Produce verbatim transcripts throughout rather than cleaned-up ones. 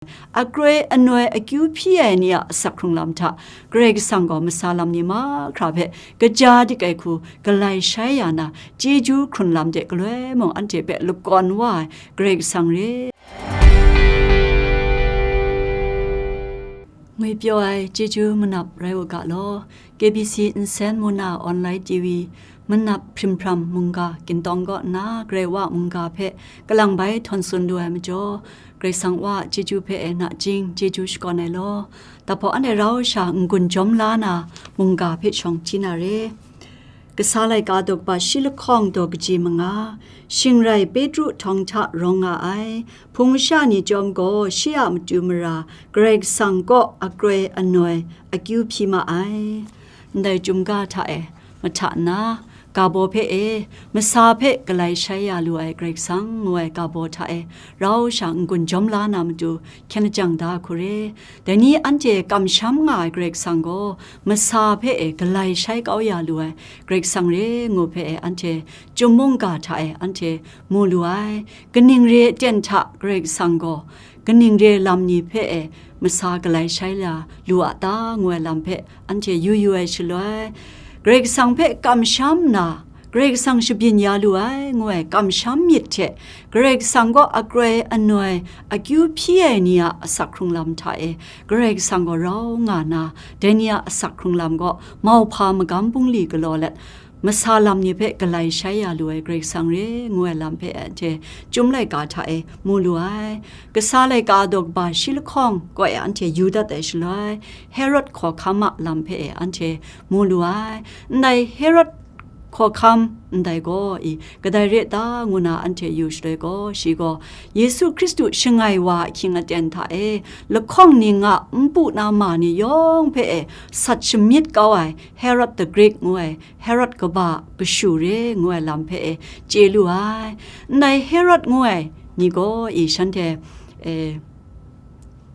akroi anoi akyu hpyi ai ni a asak hkrung lam hta, Karai Kasang gaw masa lam ni mahkra hpe kaja dik ai hku galai shai ya na, chyeju hkrun lam de galoi mung anhte hpe lakawn wa ai Karai Kasang re. Ngwipyaw ai chyeju manap rai u ga law, K B C nsen mu na online T V manap hprim hpram mungga gindawng kaw nna, Karai Wa a mungga hpe kalang bai htawn tsun lu ai majaw, Karai Kasang Wa a chyeju hpe e nachying chyeju shakawn ai law, dap hpaw anhte rau sha n-gun jawm la na mungga hpe shawng hti na re. Kasa laika daw kaba shi lahkawng daw kaji manga, shing rai Petru htawng hta rawng nga ai, hpung masha ni chyawm gaw shi a matu mara Karai Kasang kaw akroi anoi akyu hpyi ma ai. Ndai chyum ga hta e, mahta nna, ga baw hpe e, masa hpe galai shai ya lu ai Karai Kasang ngu ai ga baw hta e, rau sha n-gun jawm la na matu, hkyen lajang da hku re. Dai ni anhte kamsham nga ai Karai Kasang gaw, masa hpe e galai shai kau ya lu ai Karai Kasang re ngu hpe e anhte chyum mungga hta e anhte mu lu ai. Kaning re aten hta Karai Kasang gaw, kaning re lam ni hpe e masa galai shai la lu a ta ngu ai lam hpe anhte yu yu ai shaloi, Karai Kasang hpe kamsham nna, Karai Kasang shabyin ya lu ai ngu ai kamsham myit hte, Karai Kasang kaw akroi anoi akyu hpyi ai ni a asak hkrung lam hta e, Karai Kasang gaw rau nga na, dai ni a asak hkrung lam gaw mauhpa magam bungli galaw let, masa lam ni hpe galai shai ya lu ai Karai Kasang re ngu ai lam hpe anhte chyum laika hta e mu lu ai. Kasa laika daw kaba shi lahkawng kaw e anhte yu dat ai shaloi, Herod hkawhkam a lam hpe e anhte mu lu ai. Ndai Herod hkawhkam ndai gaw i, kadai re ta ngu na anhte yu shaloi gaw, shi gaw Yesu Hkristu shangai wa ahkying aten hta e, lahkawng ning a npu na ma ni yawng hpe e sat shamyit kau ai Herod the Great ngu ai, Herod kaba kashu re ngu ai lam hpe e chye lu ai. Ndai Herod ngu ai ni gaw i shanhte, e,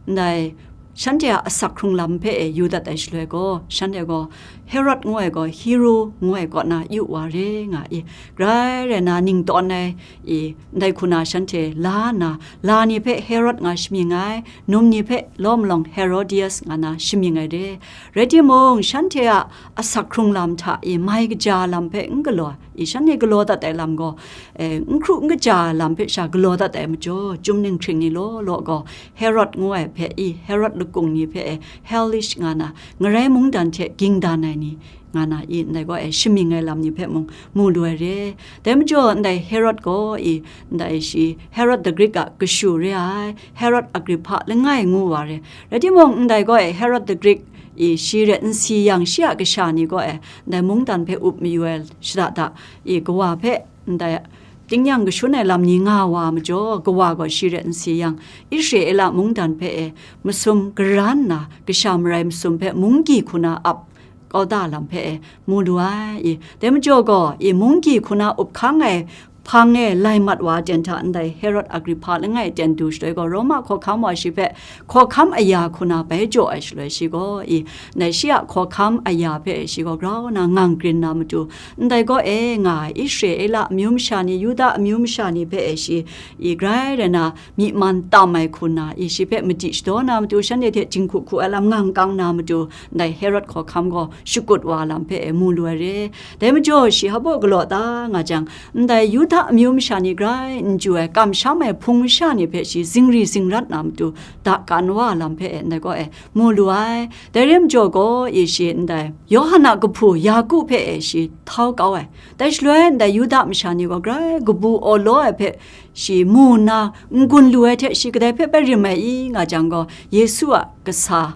ndai shanhte a asak hkrung lam hpe e yu dat ai shaloi gaw, shanhte gaw Herod ngu ai gaw Hero ngu ai kaw na yu wa re nga i, grai rai na ning tawn ai i, ndai hku na shanhte la nna, la ni hpe Herod nga shamying ai, num ni hpe law malawng Herodias nga na shamying ai re. Rai timung, shanhte a asak hkrung lam hta i mai kaja lam hpe n galaw, i shanhte galaw dat ai lam gaw, e, n hkru n kaja ai lam hpe sha galaw dat ai majaw, chyum ninghkring ni law law gaw, Herod ngu ai hpe i, Herod lakung ni hpe e, hellish nga na, ngarai mungdan hte ging dan ai ni nga na i, ndai gaw e, shamying ai lam ni hpe mung mu lu ai re. Dai majaw, ndai Herod gaw i, ndai shi, Herod the Great a kashu re ai, Herod Agrippa langai ngu wa re. Rai timung, ndai gaw e, Herod the Great i, shi ret n si yang, shi a kasha ni gaw e, ndai mungdan hpe up mayu ai shada da i, kawa hpe ndai tingnyang kashun ai lam ni nga wa majaw, kawa gaw shi ret n si yang, Israela mungdan hpe e masum garan nna, kasha marai masum hpe munggyi hku na ap kau da lam hpe e mu lu ai. I, dai majaw gaw, i, munggyi hku na up hkang ai hpang e lai mat wa aten hta ndai Herod Agrippa langai aten du shaloi gaw, Roma hkawhkam wa shi hpe hkawhkam aya hku na bai jaw ai shaloi, shi gaw, i, ndai shi a hkawhkam aya hpe shi gaw grau na ngang grin na matu, ndai gaw e nga ai Israela amyu masha ni, Yuda amyu masha ni hpe e shi, i, grai rai na myi man tam ai hku na, i, shi hpe madi shadaw na matu, shanhte hte jinghku hku ai lam ngang kang na matu, ndai Herod hkawhkam gaw shakut wa lam hpe e mu lu ai re. Dai majaw, shi hpa baw galaw ta nga jang, ndai Yuda amyu masha ni grai n chyu ai, kamsham ai hpung masha ni hpe shi zingri zingrat na matu, dakan wa lam hpe e ndai gaw e mu lu ai. Dai re majaw gaw, i, shi ndai Yawhan a kahpu Yaku hpe e shi htau kau ai. Dai shaloi ndai Yuda masha ni gaw grai kabu awlaw ai hpe shi mu nna n-gun lu ai hte, shi kadai hpe bai rim ai i nga jang gaw, Yesu a kasa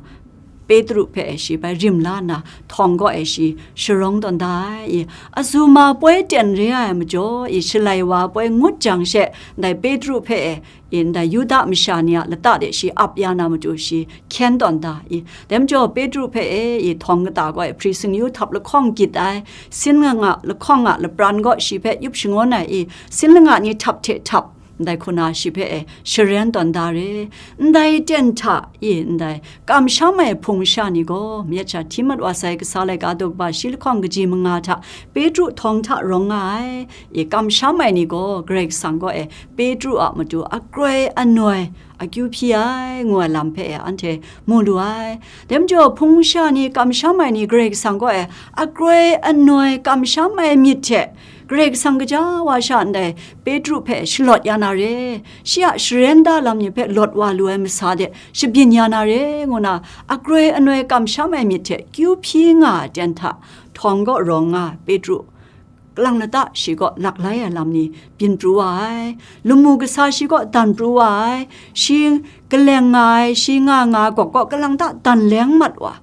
Petru hpe e shi bai rim la nna, htawng gaw e shi sharawng tawn da ai i, azuma poi ten re ai majaw i, shalai wa poi ngut jang she, ndai Petru hpe e i, ndai Yuda masha ni a lata de shi ap ya na matu shi hkyen tawn da i, dai majaw Petru hpe e i, htawng kata gaw e hpri singyu htap lahkawng gyit ai, sin langa lahkawng a lapran gaw shi hpe yup shangun ai i, sin langa ni htap hte htap, ndai hku na shi hpe e sharen tawn da re. Ndai ten hta i, ndai kamsham ai hpung masha ni gaw, mayat sha hti mat wa sai kasa laika daw kaba shi lahkawng kaji manga hta Petru htawng hta rawng nga ai, i, kamsham ai ni gaw, Karai Kasang gaw e Petru a matu akroi anoi akyu hpyi ai, ngu ai lam hpe e anhte mu lu ai. Dai majaw, hpung sha ni, kamsham ai ni Karai Kasang kaw e akroi anoi kamsham ai myit hte Karai Kasang kaja wa sha ndai Petru hpe shalawt ya na re, shi a sharen da lam ni hpe lawt wa lu ai masa de shabyin ya na re, ngu na akroi anoi kamsham ai myit hte kyu hpyi nga ai ten hta htawng kaw rawng nga ai Petru, kalang lata shi kaw laklai ai lam ni byin pru wa ai, lamu kasa shi kaw dan pru wa ai, shi kaleng nga ai, shi nga nga ai gawk kaw kalang ta dan leng mat wa.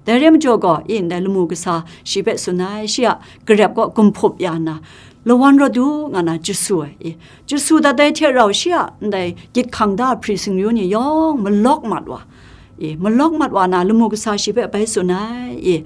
Dai re majaw gaw, e ndai lamu kasa shi hpe tsun ai, shi a garep kaw gumhpup ya nna, lawan rawt u, nga na chyasu ai, e, chyasu dat ai hte rau shi a ndai gyit hkang da hpri singyu ni yawng malawk mat wa, e, malawk mat wa na, lamu kasa shi hpe bai tsun ai, e,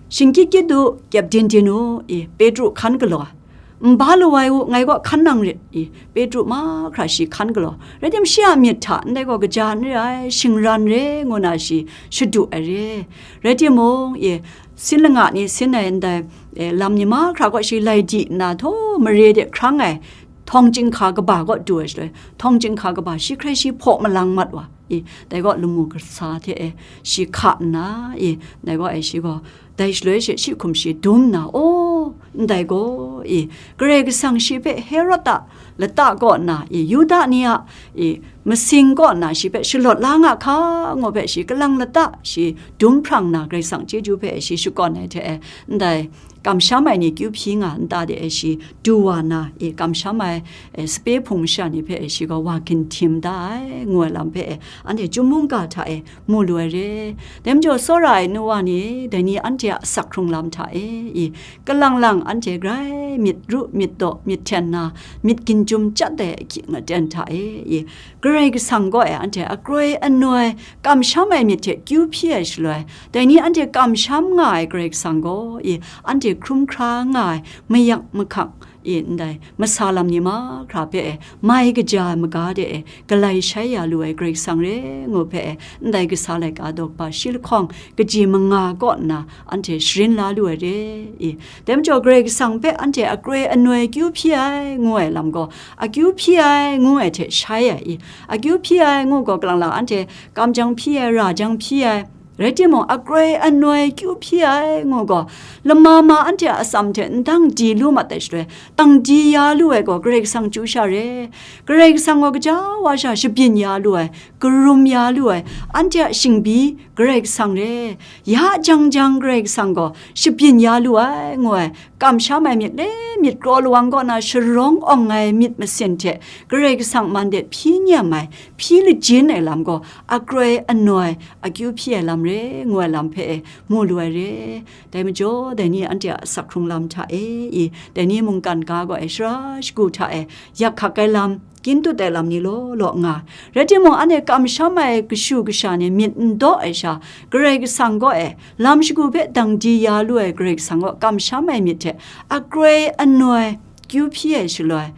shingkyit kyit u, kyep din din u, e, Petru hkan galaw ai, n ba lu ai u, ngai kaw hkan nang rit, e, Petru mahkra shi hkan galaw, rai tim, shi a myit hta ndai gaw kaja n re ai, shingran re, ngu na shi shadu ai re. Rai timung, e, sin langa ni sin ai ndai, e, lam ni mahkra kaw shi lai di nna, htaw mare de hkrang ai htawng chyinghka kaba kaw du ai shaloi, htawng chyinghka kaba shi hkrai shi hpaw malang mat wa, e, dai gaw lamu kasa hte e shi hka nna, e, dai gaw e shi gaw dai shaloi she shi hkum shi dum nna, aw, ndai gaw, e, Karai Kasang shi hpe Herod a lata kaw nna, e, Yuda ni a, e, masing kaw nna shi hpe shalawt la nga hka, ngu hpe shi kalang lata shi dum hprang nna, Karai Kasang chyeju hpe shi shakawn ai hte e, ndai kamsham ai ni kyu hpyi nga nta de e shi du wa na, e, kamsham ai, e, sape hpung masha ni hpe e shi gaw wa ginhtim da ai, ngu ai lam hpe e, anhte Chyum mungga hta e mu lu ai re. Dai majaw, tsawra ai nu wa ni, dai ni anhte a asak hkrung lam hta e, e, kalang lang anhte grai myit ru, myit daw, myit hten na, myit ginjum chyat ai ahkying aten hta e, e, Karai Kasang kaw e anhte akroi anoi kamsham ai myit hte kyu hpyi ai shaloi, dai ni anhte kamsham nga ai Karai Kasang gaw, e, anhte hkrum hkra nga ai mayak mahkang, e, ndai masa lam ni mahkra hpe e mai kaja ai maga de e galai shai ya lu ai Karai Kasang re, ngu hpe e ndai kasa laika daw kaba shi lahkawng kaji manga kaw nna anhte sharin la lu ai re, e. Dai majaw, Karai Kasang hpe anhte akroi anoi akyu hpyi ai, ngu ai lam gaw, akyu hpyi ai, ngu ai hte shai ai, e, akyu hpyi ai, ngu gaw, kalang lang anhte kam jang hpyi ai, ra jang hpyi ai, rai timung, akroi anoi akyu hpyi ai, ngu gaw, lama ma anhte a atsam hte ndang di lu mat ai shaloi, dang di ya lu ai gaw Karai Kasang chyu sha re, Karai Kasang gaw kaja wa sha shabyin ya lu ai, karum ya lu ai, anhte a shingbi Karai Kasang re, ya jang jang Karai Kasang gaw shabyin ya lu ai, ngu ai, kamsham ai myit le myit kraw lawang kaw na sharawng awng ai myit masin hte Karai Kasang man de hpyi nyem ai, hpyi lajin ai lam gaw akroi anoi akyu hpyi ai lam re, ngu ai lam hpe e mu lu ai re. Dai majaw, dai ni anhte a asak hkrung lam hta e, i, dai ni mungkan ga gaw e shara shagu hta e yak hkak ai lam, kyin tut ai lam ni law law nga ai. Rai timung, anhte kamsham ai kashu kasha ni myit n daw ai sha, Karai Kasang gaw e lam shagu hpe dang di ya lu ai Karai Kasang gaw kamsham ai myit hte akroi anoi kyu hpyi ai shaloi,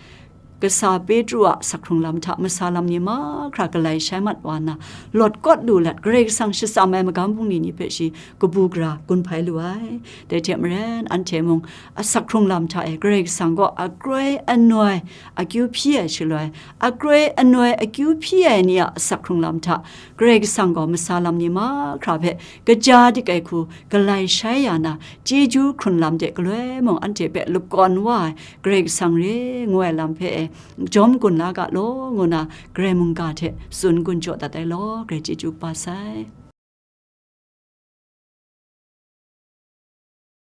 kasa Petru a asak hkrung lam hta masa lam ni mahkra galai shai mat wa nna, lawt kawt lu let Karai Kasang shatsam ai magam bungli ni hpe shi kabu gara gun hpai lu ai. Dai hte maren, anhte mung asak hkrung lam hta e Karai Kasang gaw akroi anoi akyu hpyi ai shaloi, akroi anoi akyu hpyi ai ni a asak hkrung lam hta Karai Kasang gaw masa lam ni mahkra hpe kaja dik ai hku galai shai ya na, chyeju hkrun lam de galoi mung anhte hpe lakawn wa ai Karai Kasang re, ngu ai lam hpe e jawm gun la ga law, ngu na Karai mungga hte tsun gun jaw dat ai law, Karai chyeju kaba sai.